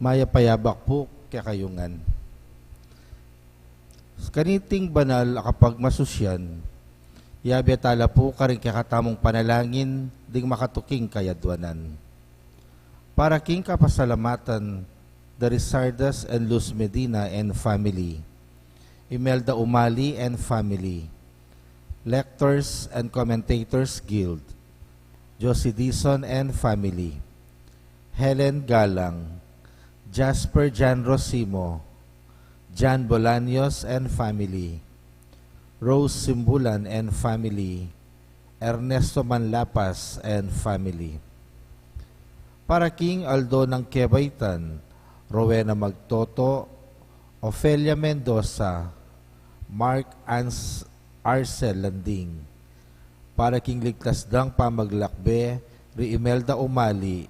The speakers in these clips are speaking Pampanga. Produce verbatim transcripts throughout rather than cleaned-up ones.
Mayap a yabak pu kekayu ngan. Kaniting banal a kapagmasusyan, yabe tala pu karing kekatamung panalangin ding makatuking kayadwanan. Para king kapasalamatan da ri Sardas and Luz Medina and family, Imelda Umali and family, Lectors and Commentators Guild, Josie Dizon and family, Helen Galang, Jasper Jan Rosimo, Jan Bolaños and family, Rose Simbulan and family, Ernesto Manlapas and family. Para king aldo nang kebaitan, Rowena Magtoto, Ofelia Mendoza, Mark Ans-, Arcel Landing. Para king ligtas dang pamaglakbe, ri Imelda Umali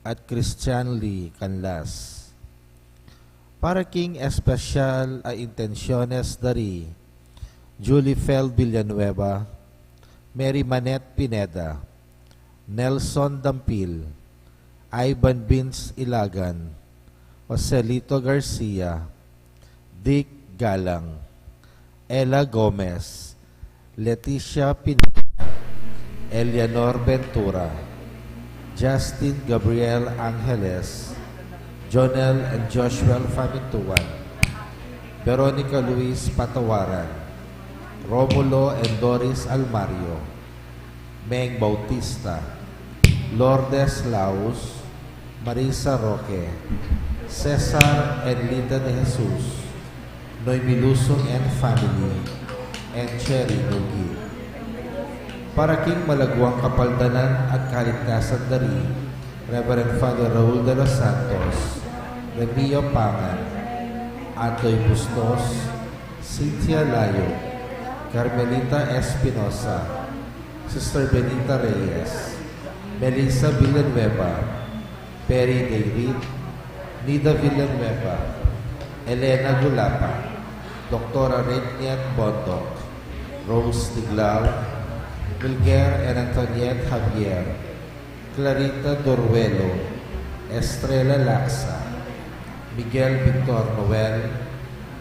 at Christian Lee Canlas. Para king espesyal a intensyones da ri Julie Fel Villanueva, Mary Manette Pineda, Nelson Dampil, Ivan Vince Ilagan, Joselito Garcia, Dick Galang, Ella Gomez, Leticia Pineda, Eleanor Ventura, Justin Gabriel Angeles, Jonel and Joshua Famintuan, Veronica Luis Patawaran, Romulo and Doris Almario, Meng Bautista, Lourdes Laus, Marisa Roque, Cesar and Linda de Jesus, Noemi Lusong and family, and Cherry Nugi. Para king malaguang kapaldanan at kaligtasan da ri Reverend Father Raul de los Santos, Remio Pangan, Antoy Bustos, Cynthia Layo, Carmelita Espinosa, Sister Benita Reyes, Melissa Villanueva, Perry David, Nida Villanueva, Elena Gulapa, Doktora Redniat Bondoc, Rose Tiglao, Wilger and Antoniette Javier, Clarita Doruelo, Estrella Laxa, Miguel Victor Noel,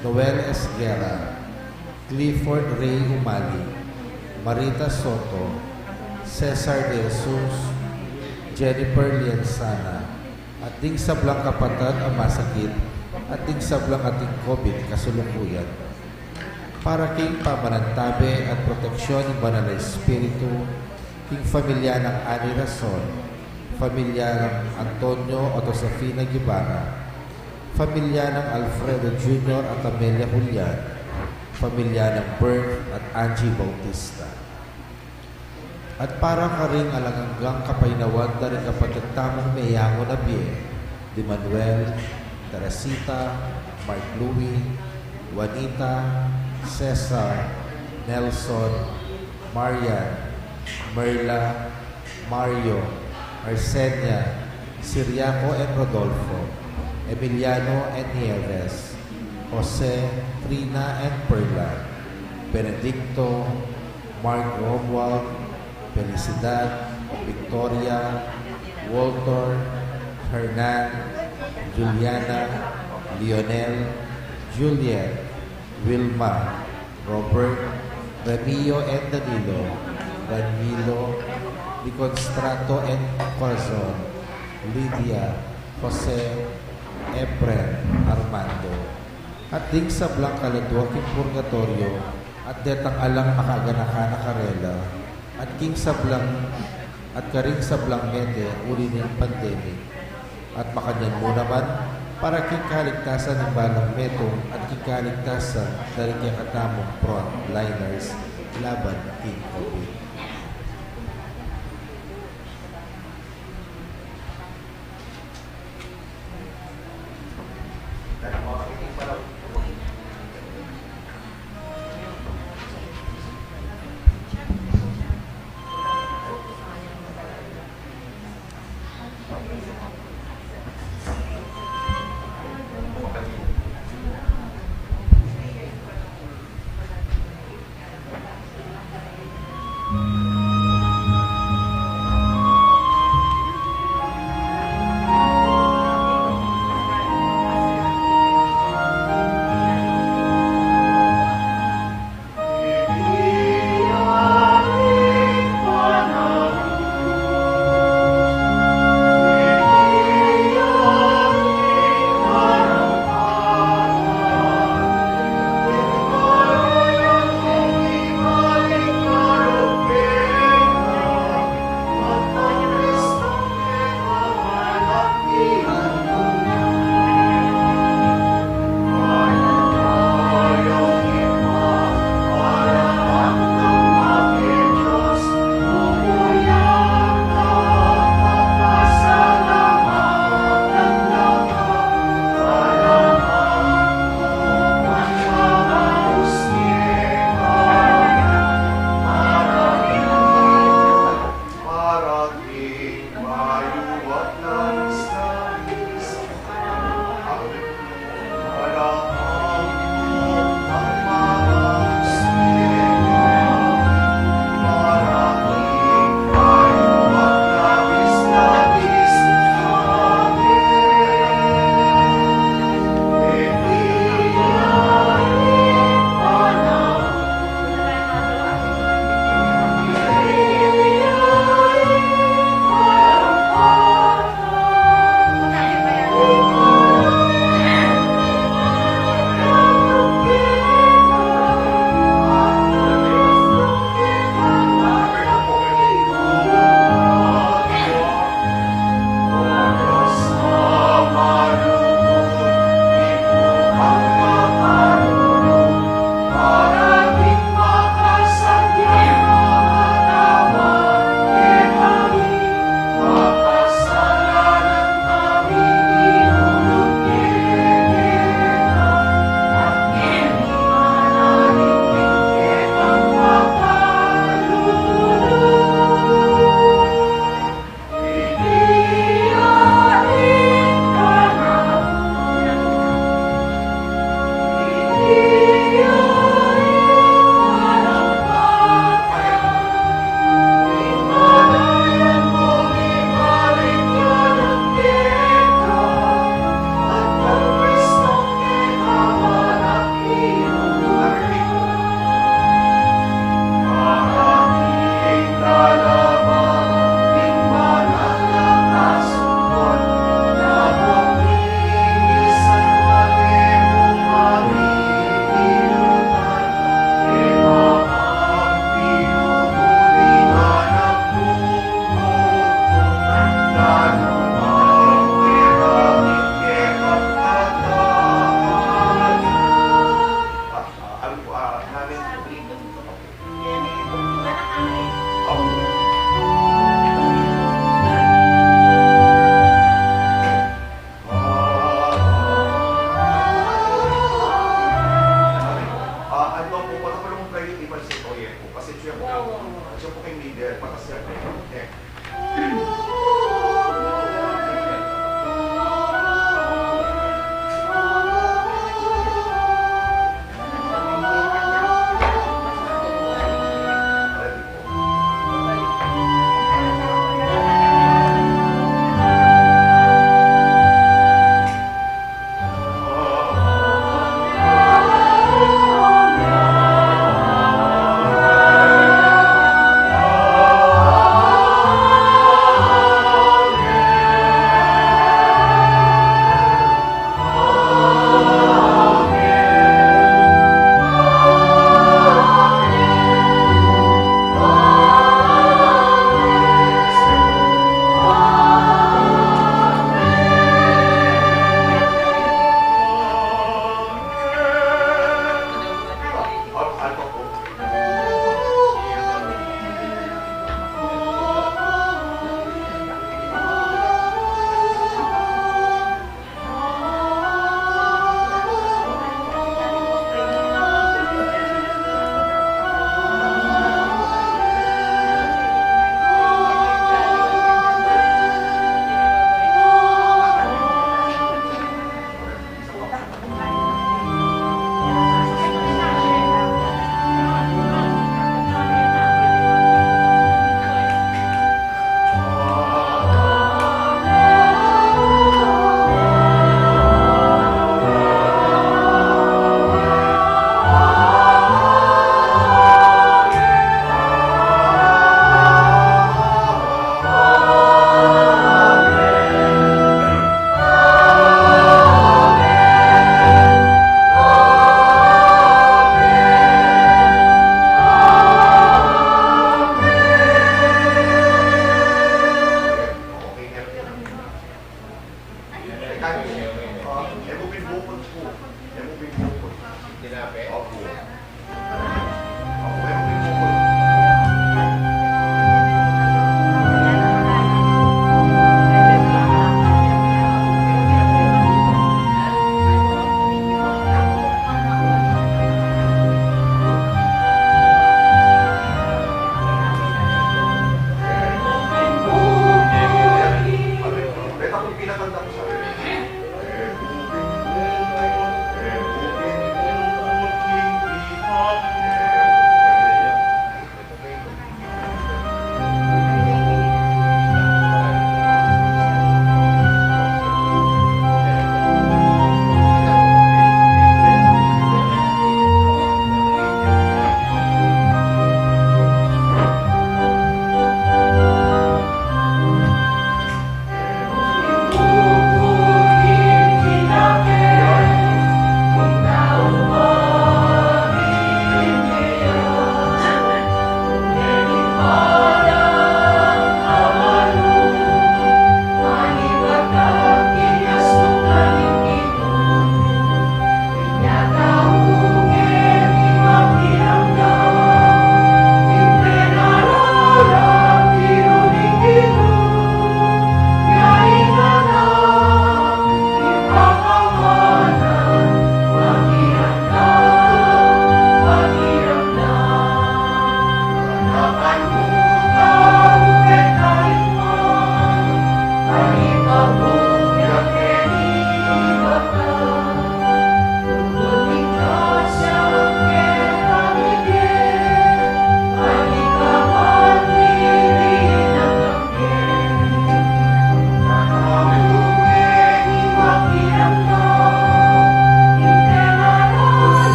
Noel Esguerra, Clifford Ray Umali, Marita Soto, Cesar De Jesus, Jennifer Lienzana, at ding sablang kapatad a masakit, at ding sablang ating COVID kasalukuyan. Para king pamanantabe at proteksyon ning Banal a Espiritu, king pamilya nang Ani Rason, pamilya nang Antonio at Josefina Guevara, pamilya nang Alfredo Junior at Amelia Julian, pamilya nang Bert at Angie Bautista. At para karing alang anggang kapaynawan da ring kapatad tamung meyangu na bie, di Manuel, Teresita, Mark Louie, Juanita, Cesar, Nelson, Marian, Merla, Mario, Arsenia, Siriaco and Rodolfo, Emiliano and Nieves, Jose, Trina and Perla, Benedicto, Mark Romuald, Felicidad, Victoria, Walter, Hernan, Juliana, Lionel, Juliet, Wilma, Robert, Remio and Danilo, Danilo, Niconstrato and Corazon, Lydia, Jose, Efren, Armando. At ding sablang kaladua king purgatoryo, at detang alang makaganakan na karela, at king sablang, at karing sablang mete uli ning pandemic. At makanyan mu naman, para king kaligtasan ning balang metung at king kaligtasan da ring kekatamung frontliners laban king COVID.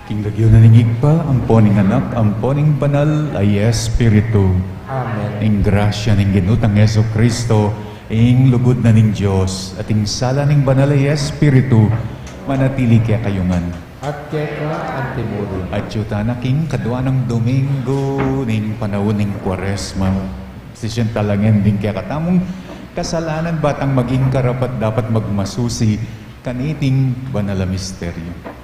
King lagyu na ning Ibpa, ampo ning Anak, ampo ning Banal a Espiritu. Amen. Ing grasya ning Ginu tang Jesucristo, ing lugud na ning Dios, at ing sala ning Banal a Espiritu, manatili kekayu ngan. At keka antimurin. Atyu tana king kadua nang Domingo ning panaun ning Kuaresma. Sisian talangen ding kekatamung kasalanan ba tang maging karapat-dapat magmasusi kaniting banal a misteryo.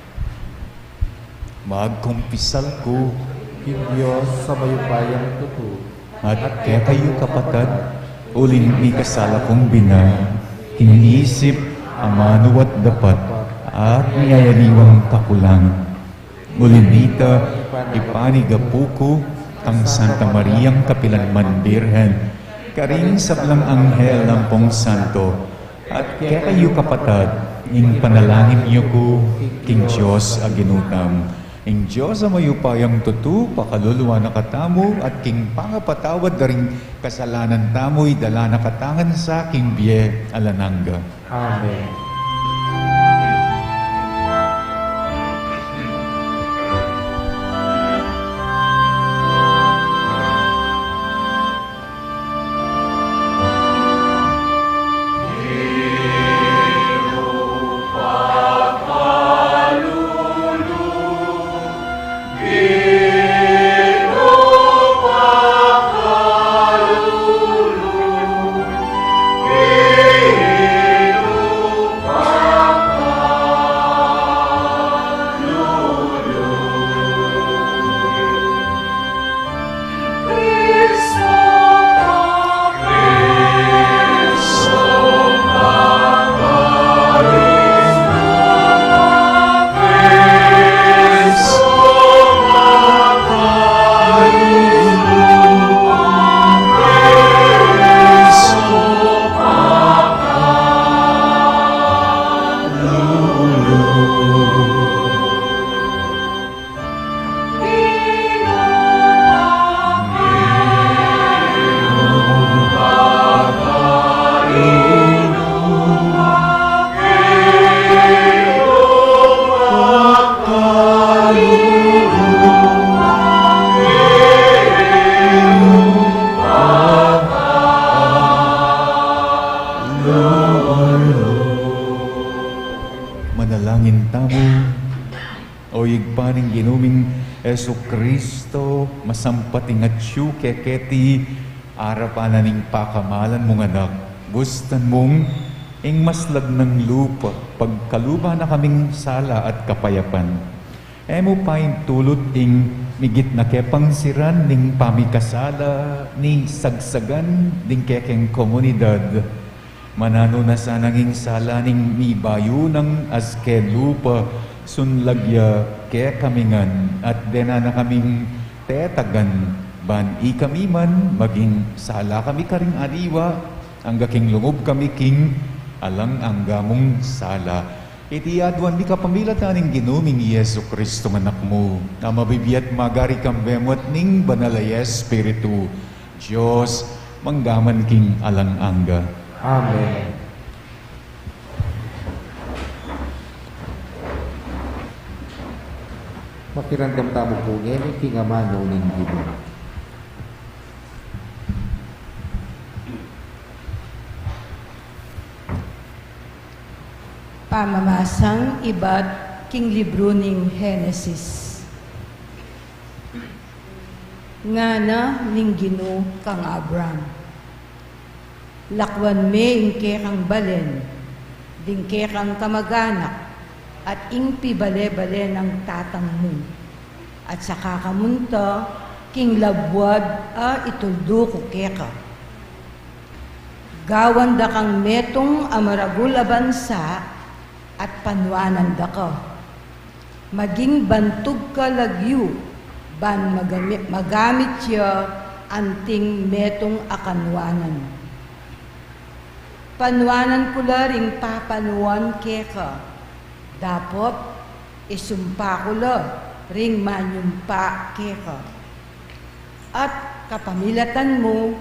Magkumpisal ku king Dios a mayupayang tutu. At kekayu, kapatad, uling mikasala kung bina, king isip, amanu at dapat, at miyayaliwang kakulang. Uli nita, ipanigapu ku kang Santa Mariang kapilanman Birhen, karing sablang anghel ampong santo, at kekayu, kapatad, ing panalangin yu ku king Dios a Ginu tamu. Ing Dios a mayupayang tutu, pakaluluan na katamu, at king pangapatawad da ring kasalanan tamu, idala na katamu ngan sa king bie alang angga. Amen. Manalangin tamu. O Ibpa ning Ginu ming Jesucristo, masampat ing atyu keketi, arapan na ning pakamalan mung Anak, gustan mung ing maslag nang lupa, pagkaluban na kaming sala at kapayapan. E mu paintulut ing migit na kepangsiran ning pamikasala ning sagsagan ding kekeng komunidad. Mananu na sanang ing sala ning mibayu nang aske lupa, sunlag ya kekami ngan, at dena na kaming tetagan, ban ikami man maging sala kami karing aliwa, angga king lungub kami king alang angga mung sala. Iti aduan mi kapamilatan ning Ginu ming Jesucristo, ing Anak mu, a mabibie at magari kambe mu at ning Banal a Espiritu, Dios, mangga man king alang angga. Amen. Makiramdam tamu pu ngeni king amanu ning Ginu. Pamamasang ibat king libru ning Henesis. Ngana ning Ginu kang Abram, lakuan me ing kekang balen, ding kekang kamaganak, at ing pibale-bale nang tatang mu, at saka ka munta king labuad a ituldu ku keka. Gawan da kang metung a maragul a bansa, at panuanan da ka. Maging bantug ka lagyu, ban magami-, magamit ya anting metung a kanuanan. Panuanan ku la ring papanuan keka, dapot isumpa ku la ring manyumpa keka. At kapamilatan mu,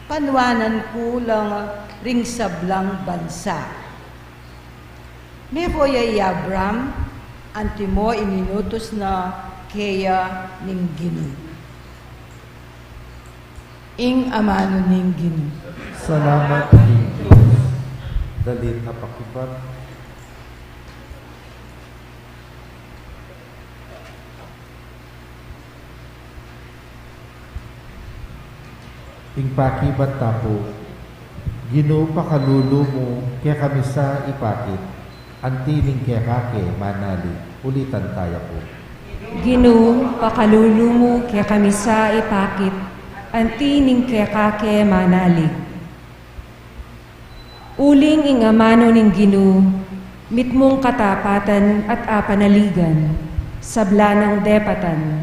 panuanan ku la ring sablang bansa. Meko ya i Abram, antimo ing inutus na keya ning Ginu. Ing amanu ning Ginu. Salamat king Dios. Dalit a pakibat. Ing pakibat ta pu. Ginu, pakalulu mu kekami sa ipakit, anti ning keka ke manalig. Ulitan taya pu. Ginu, pakalulu mu kekami sa ipakit, anti ning keka ke manalig. Uling ing amanu ning Ginu, mitmung katapatan at apanaligan, sabla nang depatan.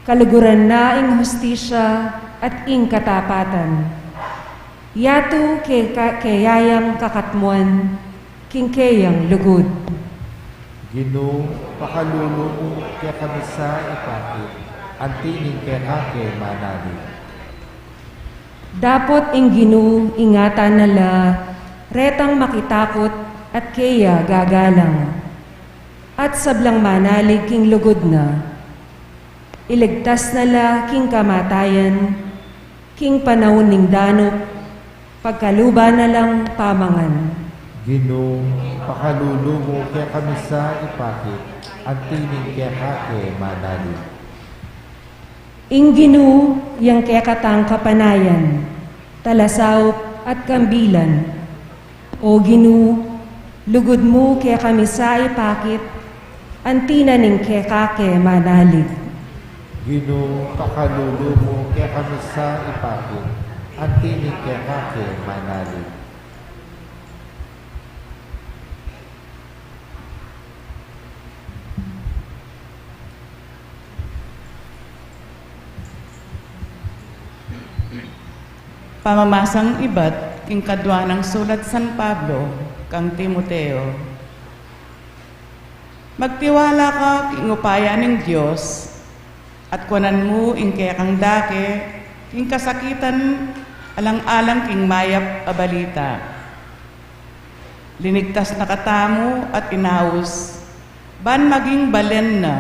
Kaluguran na ing hustisya at ing katapatan. Yatu ke ka-, keya yang kakatmuan, king keyang lugud. Ginu, pakalulu mu kekami sa ipakit, anti ning keka ke manalig. Dapot ing Ginu ingatan na la retang makitakut at keya gagalang, at sablang manalig king lugud na. Iligtas na la king kamatayan, king panaun ning danup, pagkaluban na lang pamangan. Ginu, pakalulu mu kekami sa ipakit, anti ning keka ke manalig. Ing Ginu, yang kekatang kapanayan, talasaup at kambilan. O Ginu, lugud mu kekami sa ipakit, anti na ning keka ke manalig. Ginu, pakalulu mu kekami sa ipakit, anti ning keka ke manalig. Pamamasang ibat king kadua nang sulat San Pablo kang Timoteo. Magtiwala ka king upaya ning Dios, at kuanan mu ing kekang dake king kasakitan alang-alang king mayap a balita. Linigtas na katamu at inaus, ban maging balen na,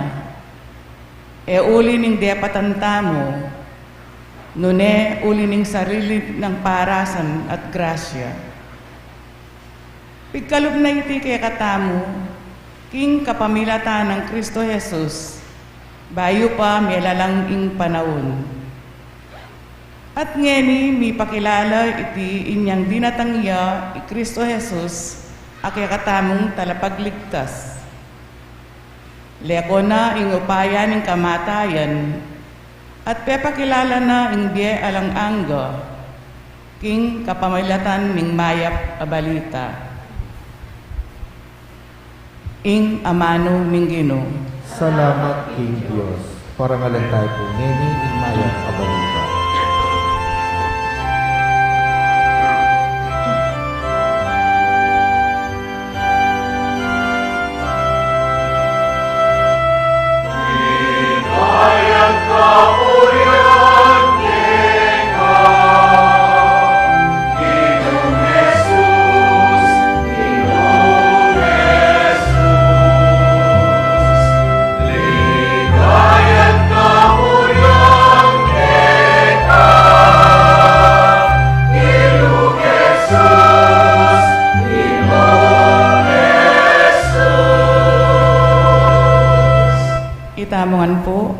e uli ning depatan tamu, nune uli ning sarili nang parasan at grasya. Pigkalub na iti kekatamu, king kapamilatan nang Kristo Jesus, bayu pa melalang ing panaun. At ngeni mipakilala iti inyang dinatang ya i Kristo Jesus a kekatamung talapagligtas. Leko na ing upaya ning kamatayan, at pepakilala na ing bie alang angga, king kapamilatan ning mayap a balita. Ing amanu ning Ginu. Salamat king Dios. Parangalan tayu pu ngeni ing mayap a balita. Itamu ngan pu,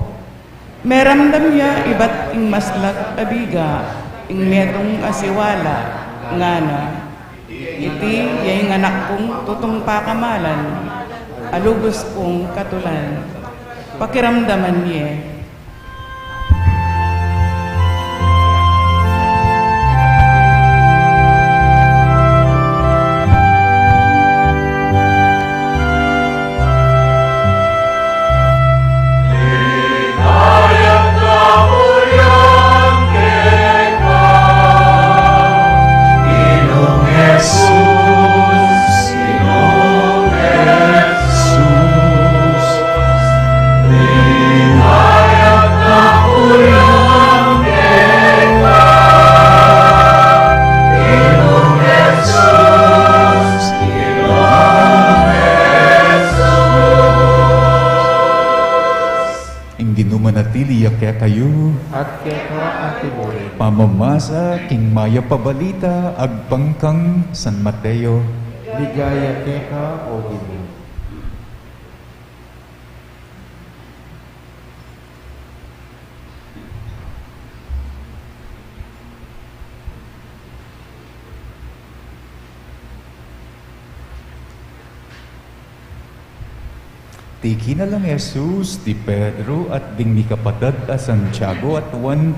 meramdam ya ibat ing maslag a biga ing metung a siwala, ngana, iti ya ing anak kung tutung pakamalan, a lubus kung katulan. Pakiramdaman ye. Ing Ginu manatili ya kekayu. At keka antimurin. Pamamasa king mayap a balita agpang kang San Mateo. Ligaya keka, O Ginu. Tiki na lang Jesus di Pedro at ding mikapatad a Santiago at Juan,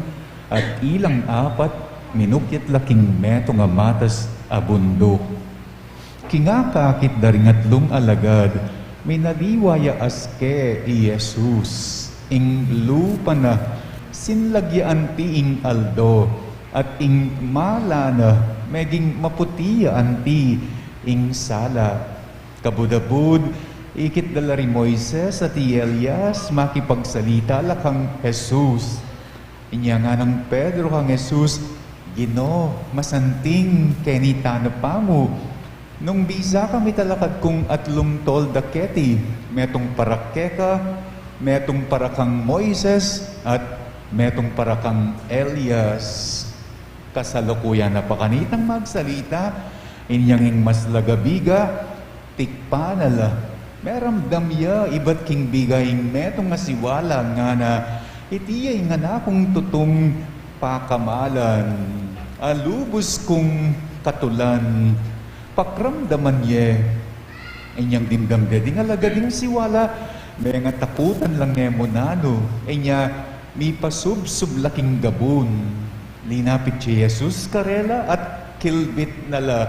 at ilang apat minukyat la king metung a matas a bunduk. King akakit da ring atlung alagad, minaliwa ya aske i Jesus. Ing lupa na, sinlag ya anti ing aldo, at ing mala na, meging maputi ya anti ing sala. Kabud-abud, ikit da la ri Moises at i Elias, makipagsalita la kang Jesus. Inya nganang Pedro kang Jesus, Ginu, masanting, keni tana pamu. Nung bisa kami talakad kung atlung tolda keti, metung para keka, metung para kang Moises, at metung para kang Elias. Kasalukuyan na pa kanitang magsalita, inyang ing maslag a biga, tikpan na la. Meramdam ya ibat king biga ing metung a siwala, ngana, iti ya ing anak kung tutung pakamalan, a lubus kung katulan. Pakramdaman ye. Inyang dimdam de ding alagad ing siwala, mengatakutan la nge mu nanu. Inya mipasubsub la king gabun. Linapit ya i Jesus karela at kilbit na la.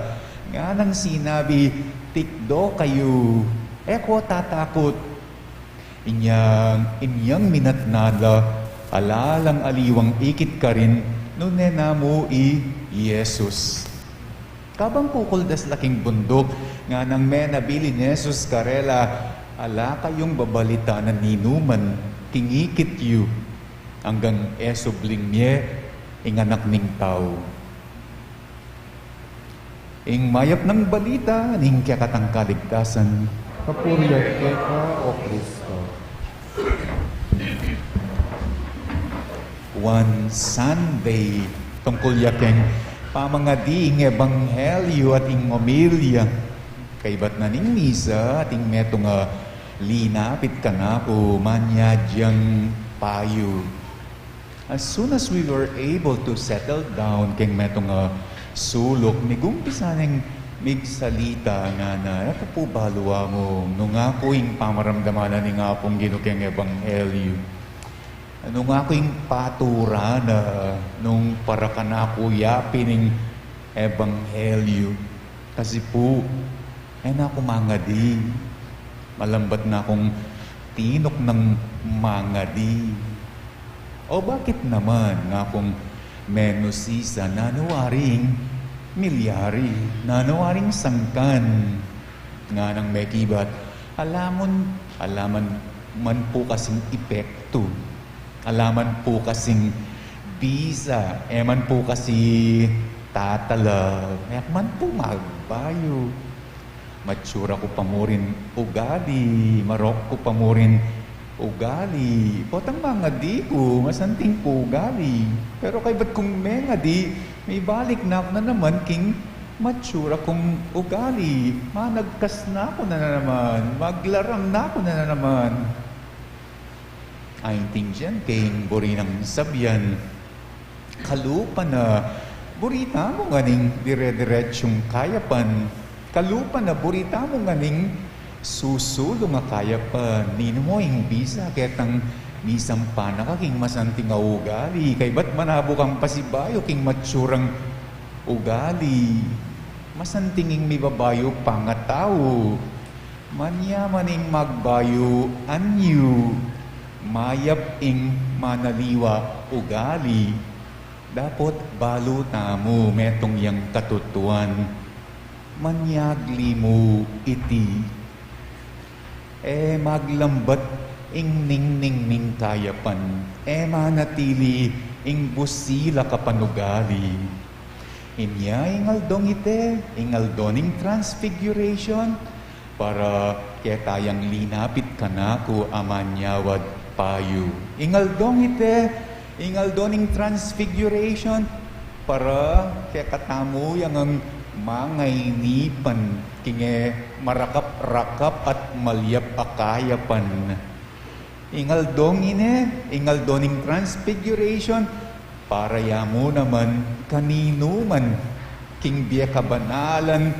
Nganang sinabi, Tikdo kayu, e ko tatakut. Inyang, inyang minatnan la, ala lang aliwang ikit karin, nune na mu i Jesus. Kabang kukuldas la king bunduk, nganang menabilin Jesus karela, ala kayung babalitan a ninuman king ikit yu, anggang e subling mie ing Anak ning Tau. Ing mayap nang balita ning kekatang kaligtasan. Kapurian keka, O Kristo. One Sunday, tungkul ya keng pamangadi ing ebanghelyu at ing omilya. Kaibat na ning misa at ing metung a linapit kanaku, manyadyang payu. As soon as we were able to settle down keng metung a suluk, migumpisa neng migsalita, ngana, e ku pu balu amu, nung aku ing pamaramdaman na ning Apung Ginu keng ebanghelyu. Nung aku ing paturan na, nung para kanaku yapin ing ebanghelyu. Kasi pu, e na ku mangadi. Malambat na kung tinuk nang mangadi. O bakit naman, ngakung menusisa, nanu waring milyari, nanu waring sangkan, nganang mekibat, ala man, ala man pu kasing epektu, ala man pu kasing bisa, e man pu kasi tatalab, e man pu magbayu. Matsura ku pa mu rin ugali, marok ku pa mu rin ugali. Potang mangadi ku, masanting ku ugali. Pero kaybat kung mengadi, mibalik na ku na naman king matsura kung ugali. Managkas na ku na naman, maglaram na ku na naman. Aintindian ke ing buri nang sabian. Kalupa na buri tamu ngan ing dire-diretsung kayapan. Kalupa na buri tamu ngan ing susulung a kayapan. Ninu mo ing bisa ketang misampa na ka king masanting a ugali, kaybat manabu kang pasibayu king matsurang ugali. Masanting ing mibabayu pangatau. Manyaman ing magbayu anyu, mayap ing manaliwa ugali. Dapot balu tamu metung yang katutuan. Manyagli mu iti. E maglambat ing ningning ning kayapan. E manatili ing busilak a panugali. Inya ing aldong ite, ing aldo ning transfiguration, para ketang linapit kanaku a manyawad payu. Ing aldong ite, ing aldo ning transfiguration, para kekatamu yang ang mangainipan king e marakap-rakap at malyap a kayapan. Ing aldong ine, ing aldo ning transfiguration, para ya mu naman kaninuman king bie kabanalan,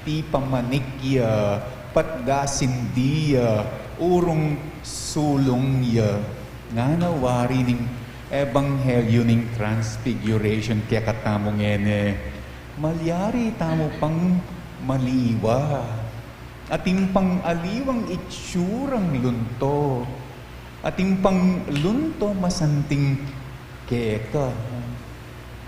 tipamanik ya, patdasin dia, urung sulung ya. Ngana wari ning ebanghelyu ning transfiguration kekatamu ngeni, malyari tamu pang maliwa. Atin pang aliwang itsurang lunto. Atin pang lunto masanting keka.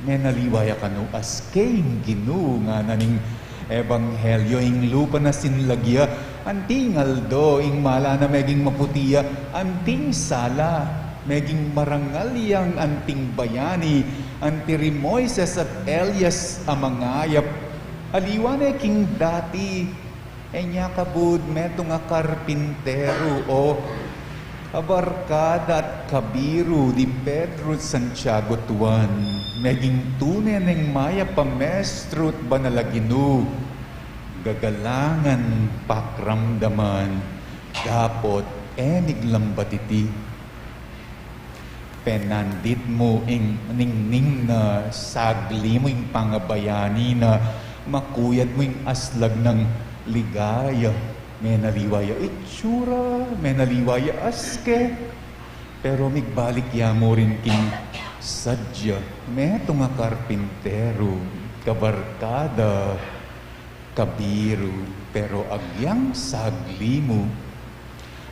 Menaliwa ya kanu aske ing Ginu, ngana ning ebanghelyu. Ing lupa na sinlag ya, anting aldo, ing mala na meging maputi ya, anting sala, meging marangal yang anting bayani, anti ri Moises at Elias a mangayap. Aliwa ne king dati, e nya kabud metung a karpinteru o kabarkada at kabiru di Pedro at Santiago at Juan. Meging tune neng mayap a mestru at banal a Ginu, gagalangan pakramdaman, dapot e miglambat iti. Penandit mu ing ningning na, sagli mu ing pangabayani na, makuyad mu ing aslag nang ligaya. Menaliwa ya itsura, menaliwa ya aske. Pero migbalik ya mu rin king sadya, metung a karpinteru, kabarkada, kabiru, pero agyang sagli mu,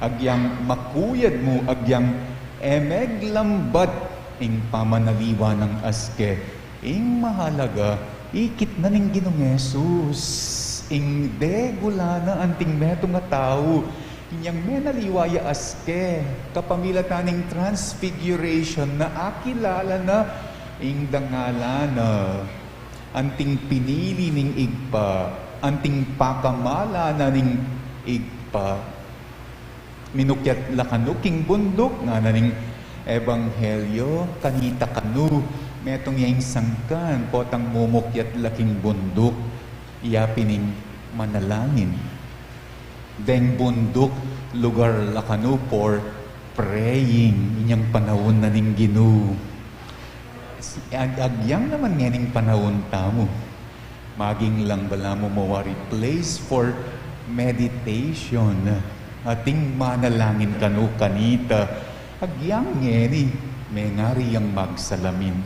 agyang makuyad mu, agyang e meglambat ing pamanaliwa nang aske, ing mahalaga, ikit na ning Ginung Jesus, ing degula na anting metung a tau, inyang menaliwa ya aske, kapamilatan ning transfiguration na akilala na ing dangalan na. Anting pinili ning Ibpa, anting pakamalan na ning Ibpa. Minukyat la kanu king bunduk, ngana ning ebanghelyu, kanita kanu, metung ya ing sangkan, potang mumukyat la king bunduk, ya pin ing manalangin. Deng bunduk, lugar la kanu for praying, inyang panaun na ning Ginu. Ag-, agyang naman ngening panaun tamu, maging lang balamu mawari place for meditation. Ating manalangin kanu kanita, agyang ngeni, mengari yang magsalamin.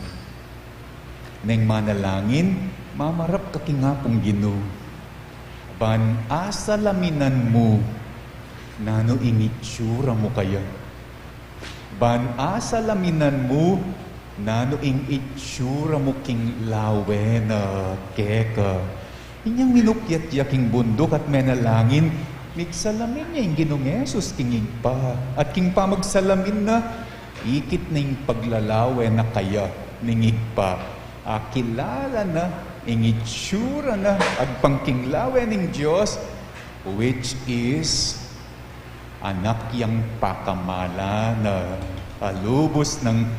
Neng manalangin, mamarap ka king Apung Ginu. Ban asalaminan mu, nanu ing itsura mu kaya. Ban asalaminan mu, nanu ing itsura mu king lawe na keka. Inyang minukyat ya king bunduk at menalangin, migsalamin ya ing Ginung Jesus king Ibpa. At king pamagsalamin na, ikit na ing paglalawe na kaya ning Ibpa. Akilala na ing itsura na agpang king lawe ning Dios, which is Anak yang pakamalan na, a lubus nang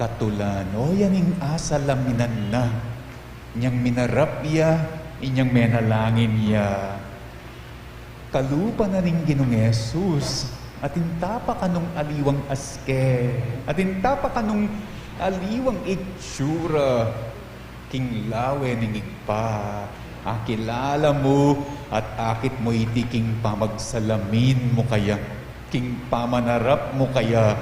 katulan. O, yan ing asalaminan na. Inyang minarap ya, inyang menalangin ya. Kalupa na ning Ginung Jesus, Atin ta pa kanung aliwang aske, atin ta pa kanung aliwang itsura king lawe ning Ibpa. Akilala mu at akit mu iti king pamagsalamin mu kaya, king pamanarap mu kaya,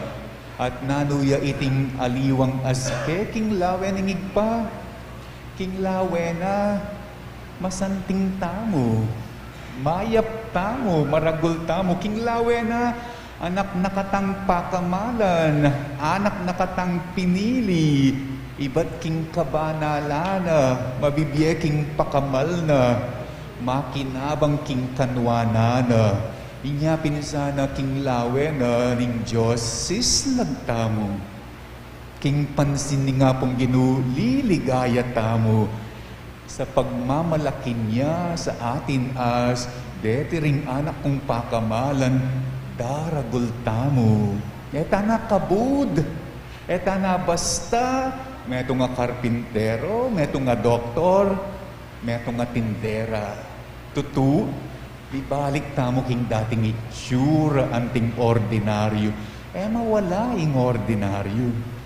at nanu ya iting aliwang aske king lawe ning Ibpa. King lawe na, masanting tamu, mayap tamu, maragul tamu. King lawe na, anak na katang pakamalan, anak na katang pinili, ibat king kabanalan na, mabibie king pakamal na, makinabang king kanuanan na. Inya pin sana king lawe na ning Dios, sislag tamu. King pansin ning Apung Ginu, liligaya tamu sa pagmamalaki na sa atin as deti ring anak kung pakamalan, daragul tamu. E ta na kabud, e ta na basta, metung a karpintero, metung a doktor, metung a tindera. Tutu, ibalik tamu king dating itsura, anting ordinaryu. E mawala ing ordinaryu.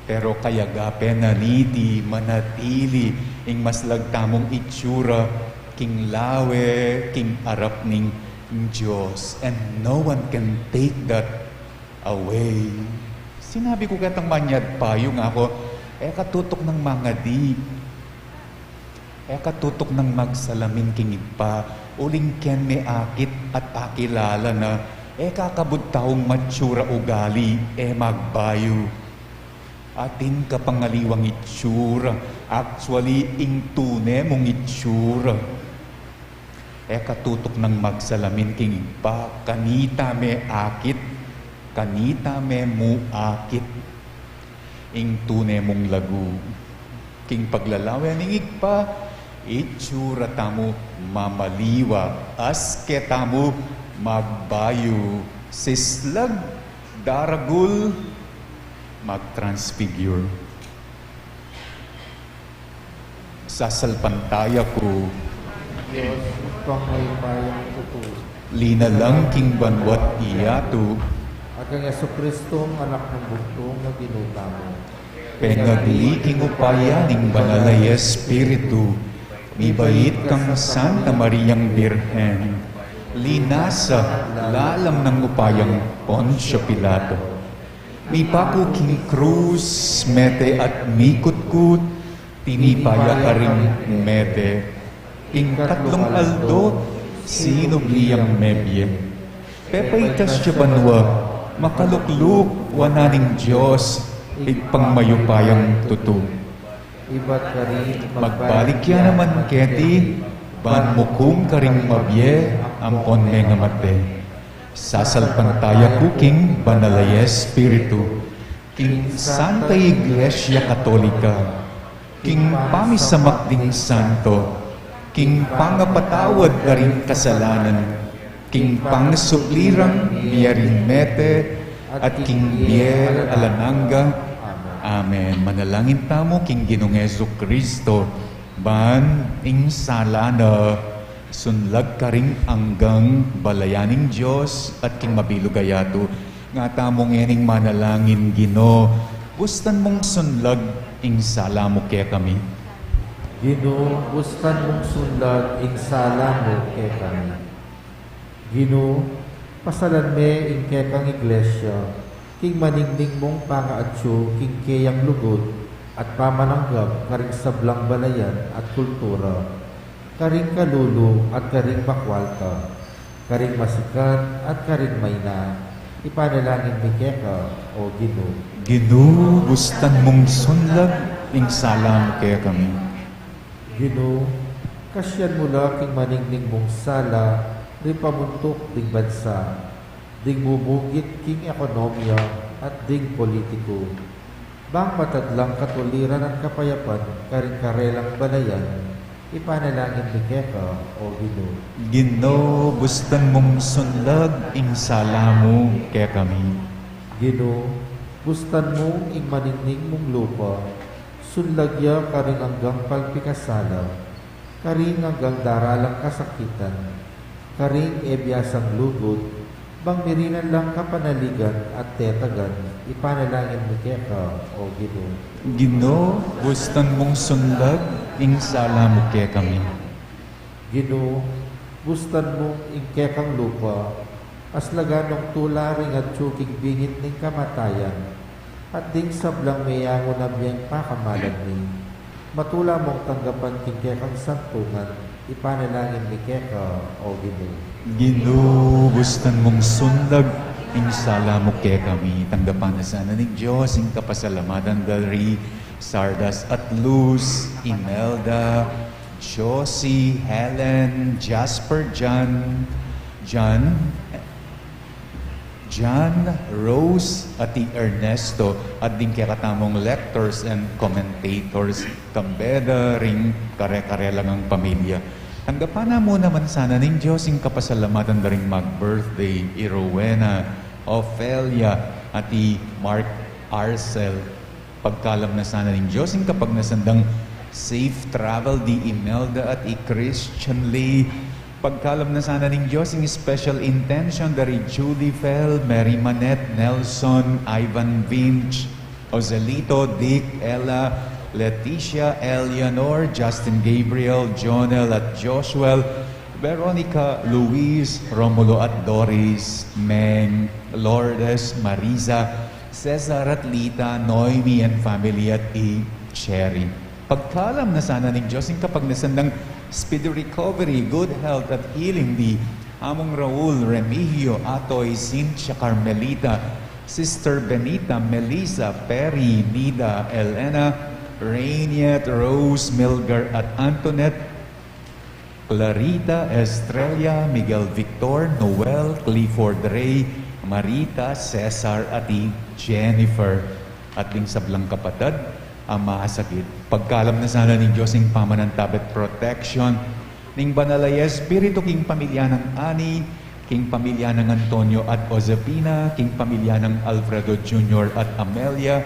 Pero kayagape na niti manatili ing maslag tamung itsura king lawe, king arap ning Dios. And no one can take that away. Sinabi ku ketang manyad payung aku, e ka tutuknang mangadi. E ka tutuknang magsalamin king Ibpa, uling keng me akit at akilala na, e ka kabud taung matsura ugali, e magbayu. Atin ka pang aliwang itsura, actually, ing tune mung itsura. E ka tutuknang magsalamin king Ibpa, kanita me akit, kanita me mu akit. Ing tune mung lagu king paglalawe ning Ibpa, itsura tamu mamaliwa, aske tamu magbayu, sislag, daragul, mag-transfigure. Sasalpantaya ku, Dios, Ibpang mayupayang tutu, linalang king banwa't yatu, at kang Jesucristo, Anak nang bugtung a Ginu tamu, pengagli king upaya ning Banal a Espiritu, mibait kang Santa Mariang Birhen, linasa lalam nang upayang Poncio Pilato, mipaku king krus, mete at mikutkut, tinipa ya karing mete. King katlung aldo, sinubli yang mebie. Pepaitas ya banua, makalukluk wanan ning Dios, Ibpang mayupayang tutu. Ibat karin, magbalik ya naman keti, ban mukum karing mabie ampon mengamate. Sasalpantaya ku king Banal a Espiritu, king Santa Iglesia Katolika, king pamisamak ding santo, king pangapatawad karing kasalanan, king pangasubli rang mie ring mete, at king bie alang angga. Amen. Manalangin tamu king Ginung Jesucristo, ban ing sala na sunlag karing anggang balayan ning Dios at king mabilug a yatu. Nga tamu ngening manalangin. Ginu, bustan mung sunlag ing sala mu kekami. Ginu, bustan mung sunlag ing sala mu kekami. Ginu, pasalan me ing kekang Iglesia king maningning mung pangaatsu king keyang lugud at pamananggap karing sablang balayan at kultura, karing kalulu at karing makwalta, karing masikan at karing maina. Ipanalangin mi keka, O Ginu. Ginu, bustan mung sunlag ing sala mu kekami. Ginu, kasian mu la king maningning mung sala ring pamuntuk ding bansa, ding mumugit king ekonomia at ding politiku, bang matadlang katuliran at kapayapan karing karelang balayan. Ipanalangin mi keka, O Ginu. Ginu, bustan mung sunlag ing sala mu kekami. Ginu, bustan mu ing maningning mung lupa, sunlag ya karing anggang palpikasala, karing anggang daralang kasakitan, karing e biasang lugud, Bang mirinan lang kapanaligan at tetagan, ipanalangin mi keka, O Ginu. Ginu, bustan mung sundag ing sala mu kekami. Ginu, bustan mung ing kekang lupa, aslagan nung tula ring atyu king bingit ning kamatayan, at ding sablang meyangu na biang pakamalan mi, matula mung tanggapan king kekang santungan, ipanalangin mi keka, O Ginu. Ginu, bustan mung sundag ing sala mu kekami, tanggapan na sana ning Dios ing kapasalamatan da ri Sardas at Luz, Imelda, Josie, Helen, Jasper, John, John, John, Rose, at i Ernesto, at ding kekatamung lectors and commentators, kambe da ring kare-kare lang a pamilya. Tanggapan na mu naman sana ning Dios ing kapasalamatan da ring mag-birthday, i Rowena, Ofelia, at i Mark Arcel. Pagkalam na sana ning Dios ing kapagnasan dang safe travel di Imelda at i Christian Lee. Pagkalam na sana ning Dios ing special intention da ri Judy Fel, Mary Manette, Nelson, Ivan Vinch, Joselito, Dick, Ella, Leticia, Eleanor, Justin Gabriel, Jonel at Joshua, Veronica, Luis, Romulo at Doris, Meng, Lourdes, Marisa, Cesar at Lita, Noemi and family at i Cherry. Pagkalam na sana ning Dios ing kapagnasan dang speedy recovery, good health at healing di Among Raul, Remigio, Atoy, Cynthia, Carmelita, Sister Benita, Melissa, Perry, Nida, Elena, Rainiet, Rose, Milgar at Antoinette, Clarita, Estrella, Miguel Victor, Noel, Clifford Ray, Marita, Cesar, at i Jennifer, at ding sablang kapatad a masakit. Pagkalam na sana ning Dios ing pamanantabe at protection ning Banal a Espiritu king pamilya nang Ani, king pamilya nang Antonio at Josefina, king pamilya nang Alfredo Junior at Amelia,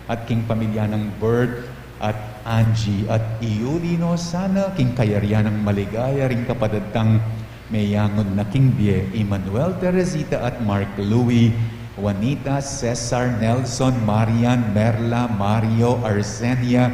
at king pamilya nang Bert at Angie, at iuli no sana king kayarian nang maligaya ring kapatad tang meyangu na king bie, i Manuel, Teresita at Mark Louis, Juanita, Cesar, Nelson, Marian, Merla, Mario, Arsenia,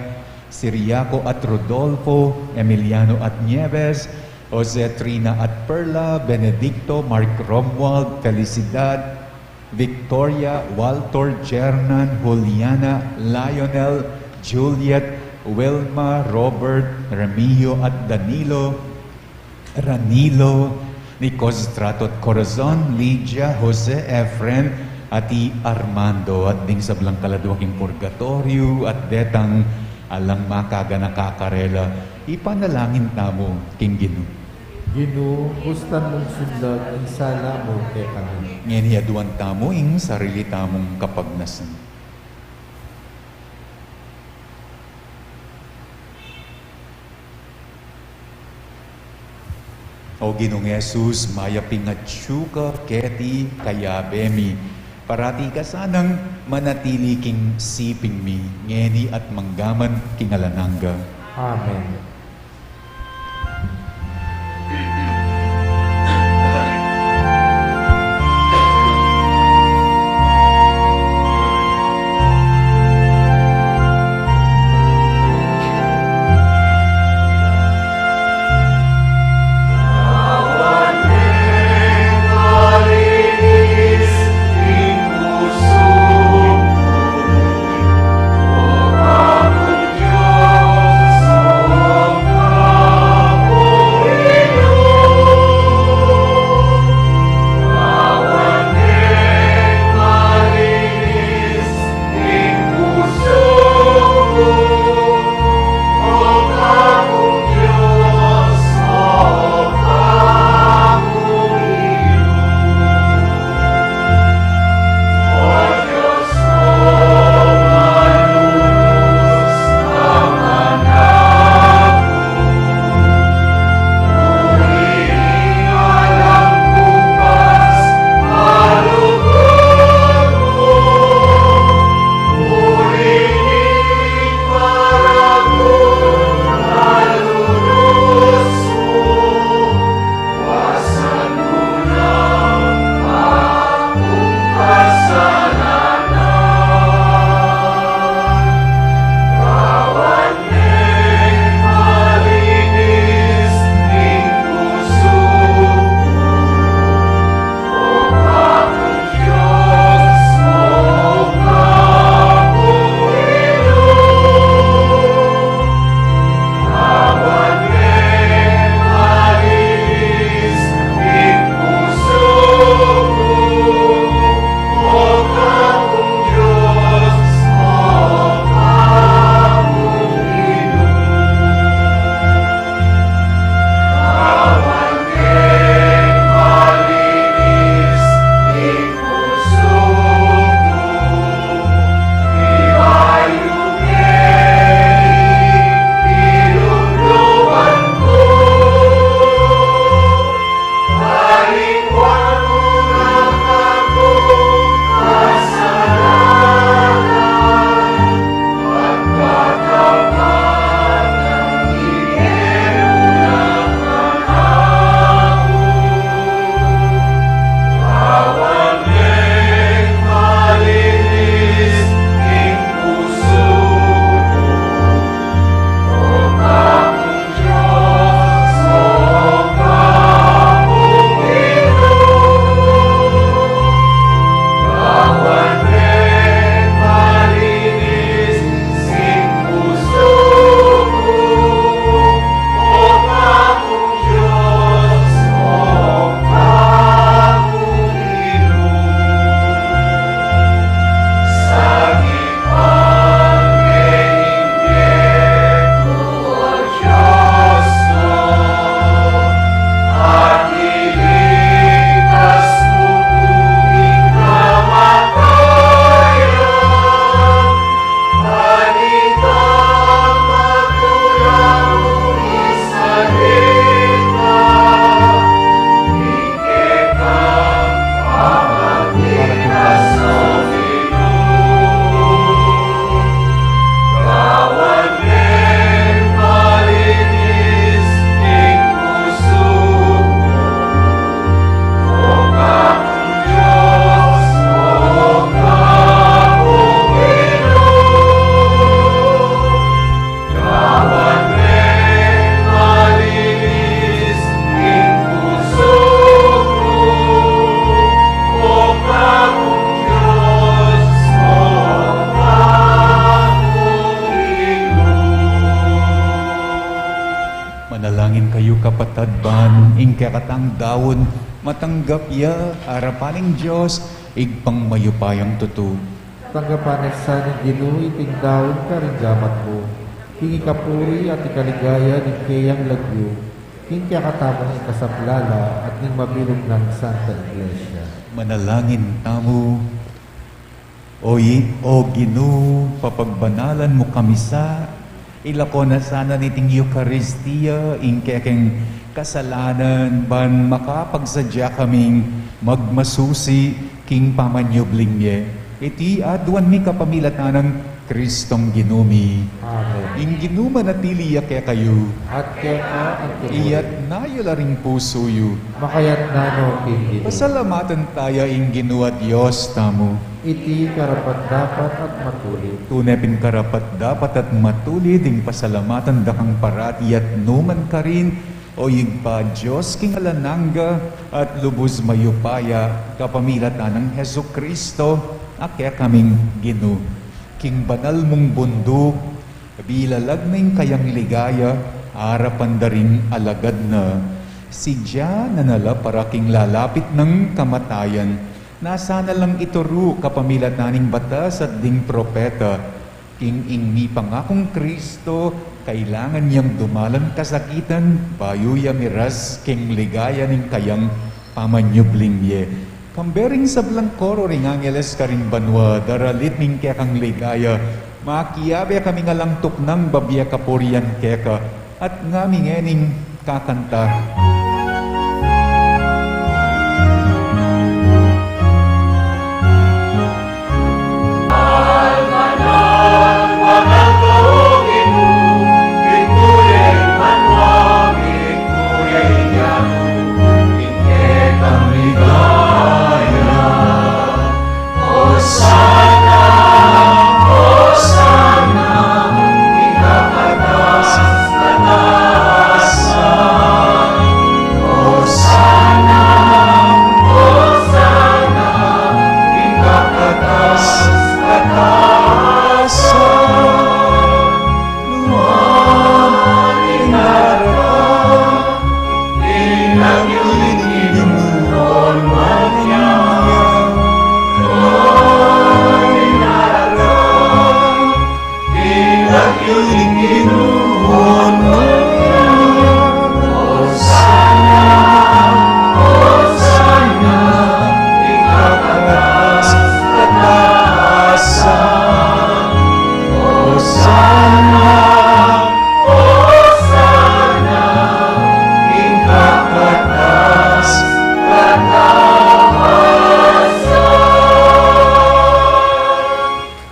Siriaco at Rodolfo, Emiliano at Nieves, Jose, Trina at Perla, Benedicto, Mark Romuald, Felicidad, Victoria, Walter, Jernan, Juliana, Lionel, Juliet, Wilma, Robert, Remigio at Danilo, Ranilo, Nicos, Trato at Corazon, Lydia, Jose, Efren, at i Armando, at ding sablang kaladua king purgatoryo, at detang alang makaganaka karela, ipanalangin tamu king Ginu. Ginu, bustan mung sundag ing sala mu kekami. Ngeni aduan tamu ing sarili tamung kapagnasan. O Ginung Jesus, mayap ing atyu ka keti kayabe mi. Parati ka sanang manatili king siping mi, ngeni at manggaman king alang angga. Amen. ing kekatang daun, matanggap ya arapan ning Dios, Ibpang mayupayang tutu. Tanggapan na sa ning Ginu iting daun karing gamat mu, king ikapuri at ikaligaya ning keyang lagyu, king kekatamung ikasaplala at ning mabilug nang Santa Iglesia. Manalangin tamu. O i-, O Ginu, papagbanalan mu kami sa, ilako na sana niting Eukaristia ing kekeng kasalanan, ban makapagsadya kaming magmasusi king pamanyubling mie. Iti aduan mi kapamilatan nang Kristong Ginu mi. Amen. Ing Ginu manatili ya kekayu. At keka antimurin. Iyatna yu la ring pusu yu. Makayatna no king Ginu. Pasalamatan taya ing Ginu a Dios tamu. Iti karapat-dapat at matulid. Tune pin karapat-dapat at matulid ing pasalamatan da kang parati at numan karin, O Ibpa, Dios king alang angga at lubus mayupaya, kapamilatan nang Jesucristo a kekaming Ginu. King banal mung bunduk, bilalag na ing kayang ligaya arapan da ring alagad na. Sidya na na la para king lalapit nang kamatayan, nasa na lang ituru kapamilatan ning batas at ding propeta, king ing mipangakung Kristo, kailangan yang dumalan kasakitan, bayu ya miras king ligaya ning kayang pamanyubling mie. Kambe ring sablang koro ring angeles karing banua, daralit ning kekang ligaya, makiabe kaming alang tuknang babie kapurian keka, at ngami ngening kakanta.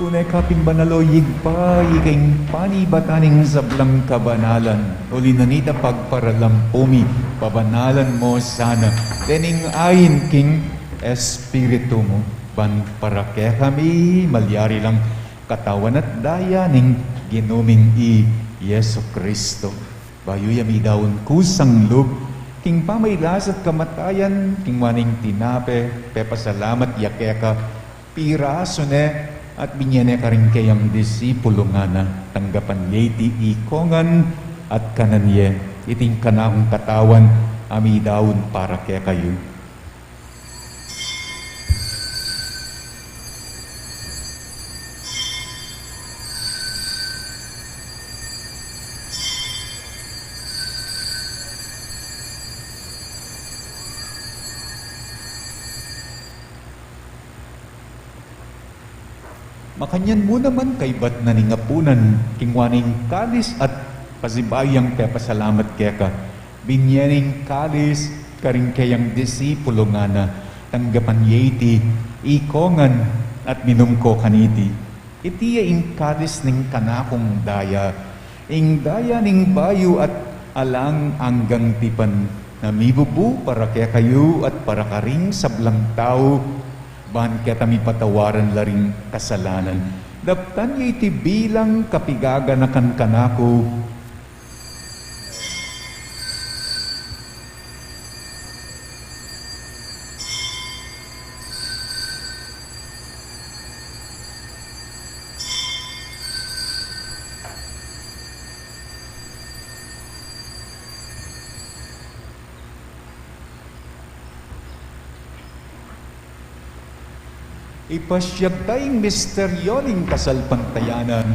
Tune ka pin banal, o Ibpa, ika ing panibatan ning sablang kabanalan. Uli na nita pagparalampu mi, pabanalan mu sana dening ain king Espiritu mu, ban para kekami malyari lang katawan at daya ning Ginu ming i Jesucristo. Bayu ya midaun kusang lub king pamailas at kamatayan, kinua ne ing tinape, pepasalamat ya keka, pirasu ne at binie ne karing keyang disipulu, ngana, tanggapan ye iti ikongan at kanan ye, iti ing kanakung katawan a midaun para kekayu. Makanyan mu naman kaybat na ning apunan, kinua ne ing kalis at pasibayu yang pepasalamat keka, binie ne ing kalis karing keyang disipulu, ngana, tanggapan ye iti ikongan at minum ko kaniti. Iti ya ing kalis ning kanakung daya, ing daya ning bayu at alang anggang tipan, na mibubu para kekayu at para karing sablang tau, ban keta mipatawaran la ring kasalanan. Daptan ye iti bilang kapigaganakan kanaku. Ipasiag ta ing misteryo ning kasalpantayanan.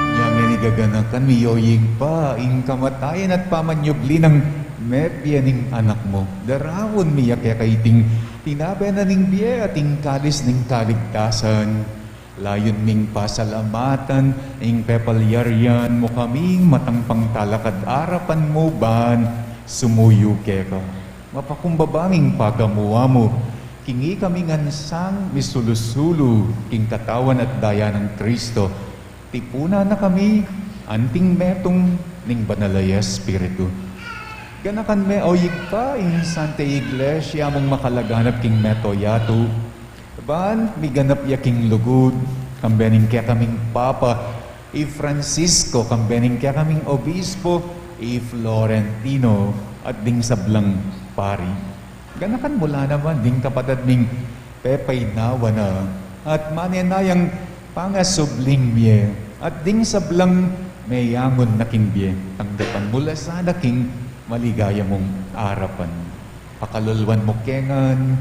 Inya ngeni gaganakan mi, o Ibpa, ing kamatayan at pamanyubli nang mebie ning Anak mu. Daraun mi ya keka iting tinabe na ning bie at ing kalis ning kaligtasan. Layun ming pasalamatan ing pepalyarian mu kaming matang pangtalakad arapan mu ban sumuyu keka. Mapakumbaba ming pagamu-amu king ikami ngan sang misulu-sulu king katawan at daya nang Kristo, tipunan na kami anting metung ning Banal a Espiritu. Ganakan me, o Ibpa, ing Santa Iglesia mung makalaganap king mabilug a yatu, ban miganap ya king lugud, kambe ning kekaming Papa, i Francisco, kambe ning kekaming Obispo, i Florentino, at ding sablang pari. Ganakan mu la naman ding kapatad ming pepaynawa na, at manenayang pangasubling mie, at ding sablang meyangun na king bie, tanggapan mu la sana king maligaya mung arapan. Pakaluluan mu ke ngan,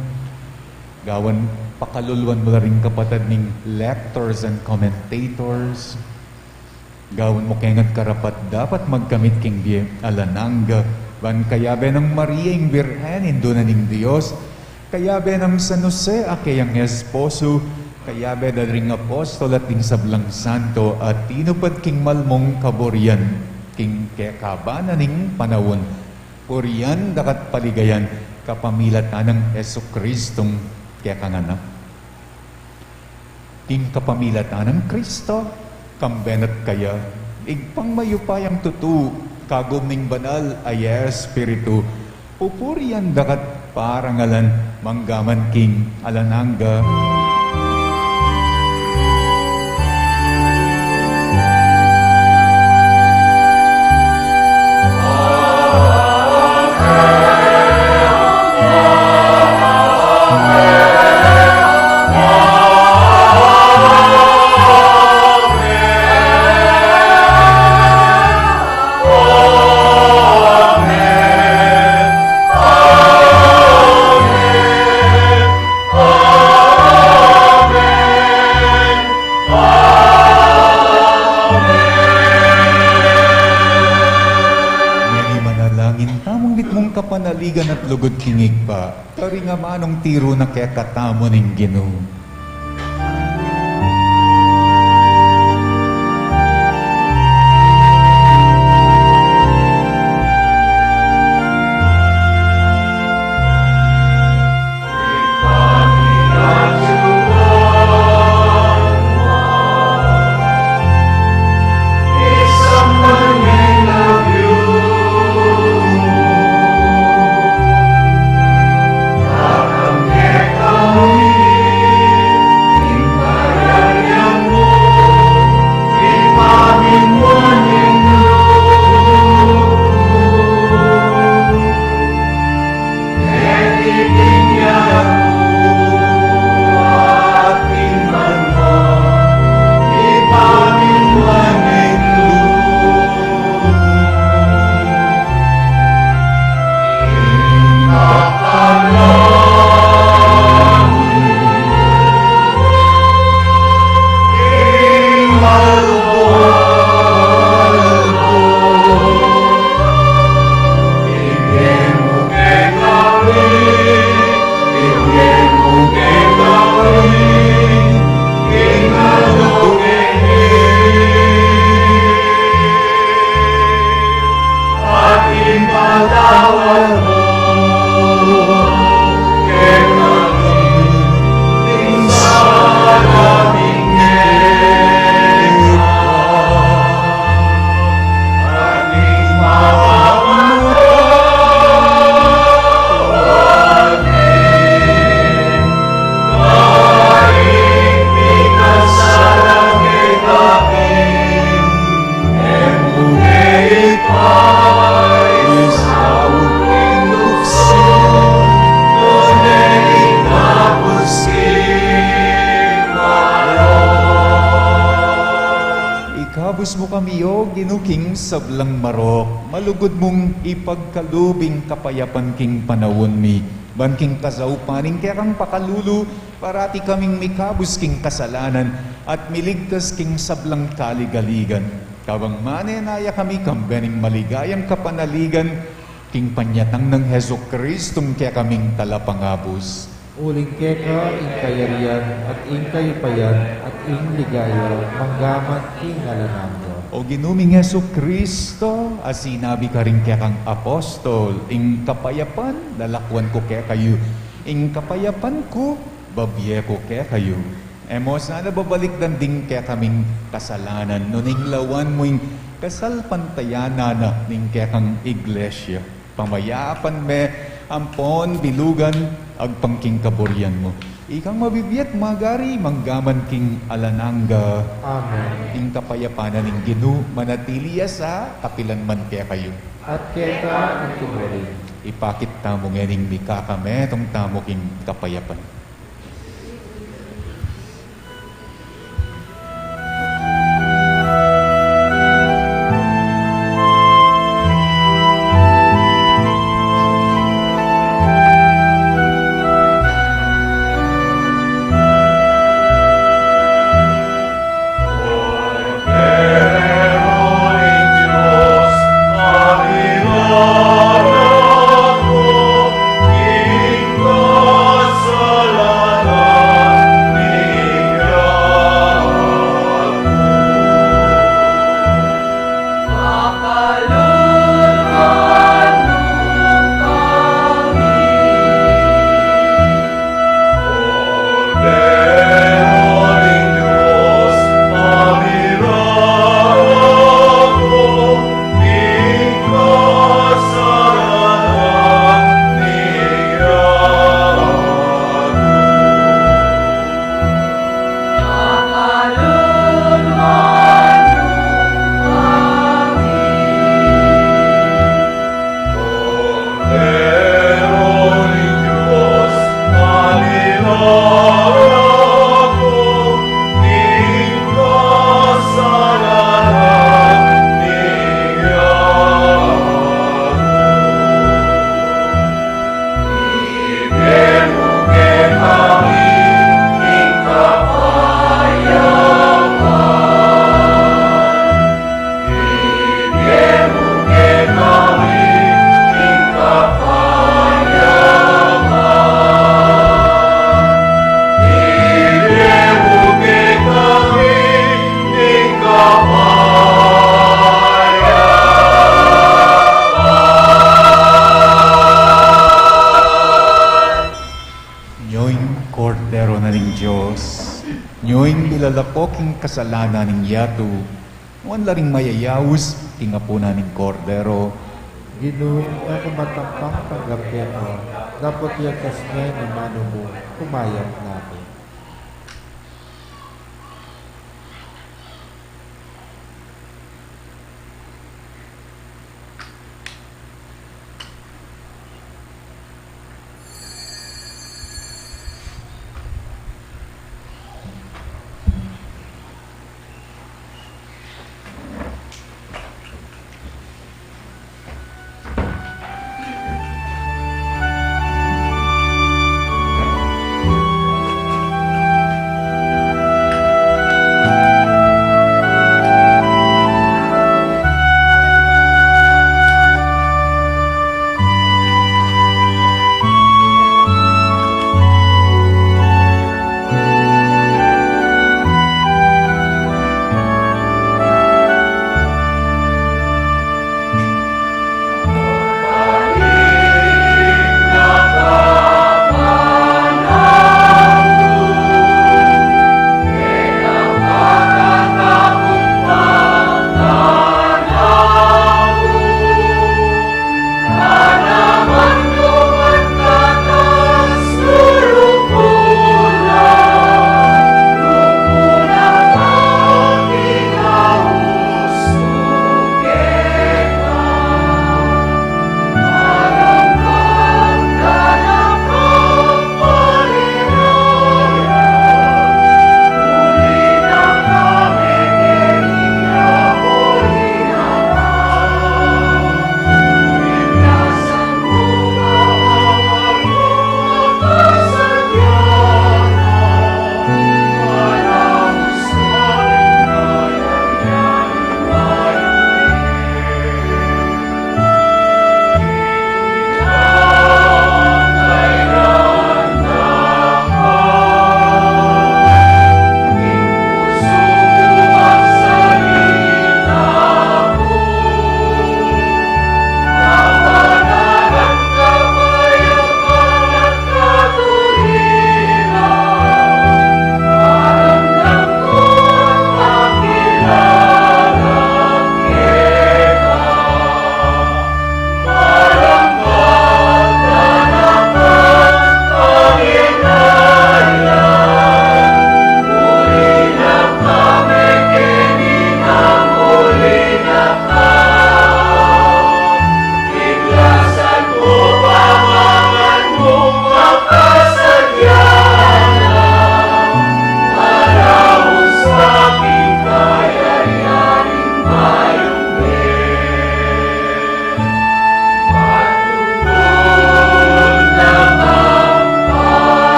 gawan, pakaluluan mu la ring kapatad ming lectors and commentators. Gawan mu ke ngan karapat-dapat magkamit king bie alang angga, ban kayabe nang Maria ing Birhen, Indu na ning Dios, kayabe nang San Jose a keyang esposo, kayabe da ring apostol at ding sablang santo a tinupad king malmung kaburian king kekaban na ning panaun. Purian da ka at paligayan kapamilatan nang Jesucristung kekang Anak. King kapamilatan nang Kristo, kambe na at kaya, Ibpang mayupayang tutu, kagum ning Banal a Espiritu, pupurian da ka at parangalan mangga man king alang angga. Ngeni manalangin tamung mitmung kapanaligan at lugud king Ibpa, karing amanung tiru na kekatamu ning Ginu. Ginu, king sablang marok, malugud mung ipagkalub ing kapayapan king panaun mi, ban king kasaupan ning kekang pakalulu, parati kaming mikabus king kasalanan at miligtas king sablang kaligaligan. Kabang manenaya kami kambe ning maligayang kapanaligan, king panyatang nang Jesucristong kekaming Talapangabus. Uling keka ing kayarian, at ing kayupayan, at ing ligaya, manggaman king alang angga. O Ginu ming Jesucristo, a sinabi karing kekang apostol, ing kapayapan lalakwan ku kekayu, ing kapayapan ku babie ku kekayu. E mo sana babalikdan ding kekaming kasalanan, nune ing lawan mu ing kasalpantayanan na ning kekang iglesia. Pamayapan me ampon bilugan agpang king kaburian mu. Ikang mabibie at magari manggaman king alang angga. Amen. Ing kapayapan na ning Ginu manatili ya sa kapilan man kekayu. At keka antimurin. Ipakit tamu ngening mikakametung tamu king kapayapan. Nyo ing Kordero na ning Dios, nyo ing milalako king kasalanan ning yatu. Nuan la ring mayayaus king apunan ning Kordero. Ginu, e ku matampang tanggap keka, dapot iyatas me ing amanu mu, kumayap na ku.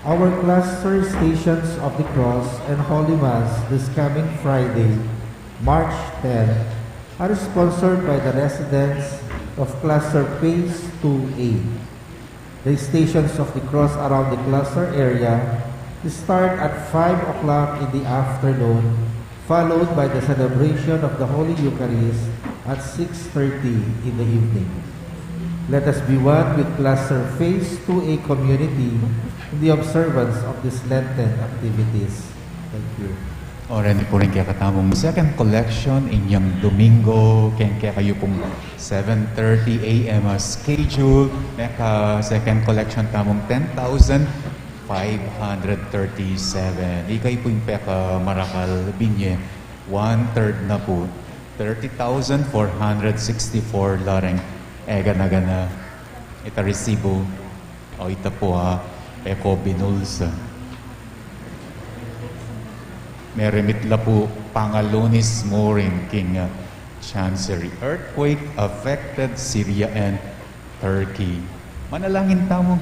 Our cluster Stations of the Cross and Holy Mass this coming Friday, March ten, are sponsored by the residents of Cluster Phase two A. The Stations of the Cross around the cluster area start at five o'clock in the afternoon, followed by the celebration of the Holy Eucharist at six thirty in the evening. Let us be one with Cluster Phase two A community in the observance of these Lenten activities. Thank you. O, reni pu rin kekatamung second collection inyang Domingo, keng kekayu pung seven thirty A M a schedule, meka second collection tamung ten thousand five hundred thirty-seven. Ikayu pu ing pekamarakal, binye, one-third na pu. Thirty thousand four hundred sixty-four la reng egana-gana. Ita resibo. O, ita pu, a, e ko binulsa. Meremit la pu pangalunis mu rin king, a, Chancery. Earthquake affected Syria and Turkey. Manalangin tamu.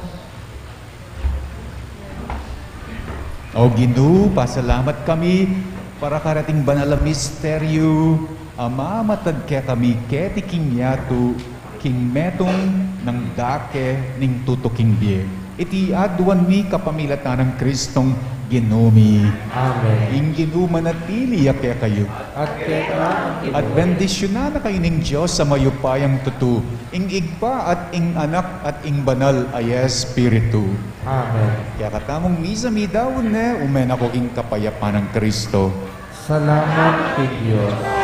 O Ginu, pasalamat kami para karating banal a misteryu a mamatad kekami keti king yatu, king metung nang dake ning tutuking bie. Iti aduan mi kapamilatan nang Kristong Ginu mi. Amen. Ing Ginu manatili ya kekayu. At keka. At bendisyunan na kayu ning Dios a mayupayang tutu, ing Ibpa at ing Anak at ing Banal a Espiritu. Amen. Kekatamung misa mi daun ne, ume na ko king kapayapan nang Kristo. Salamat king Dios.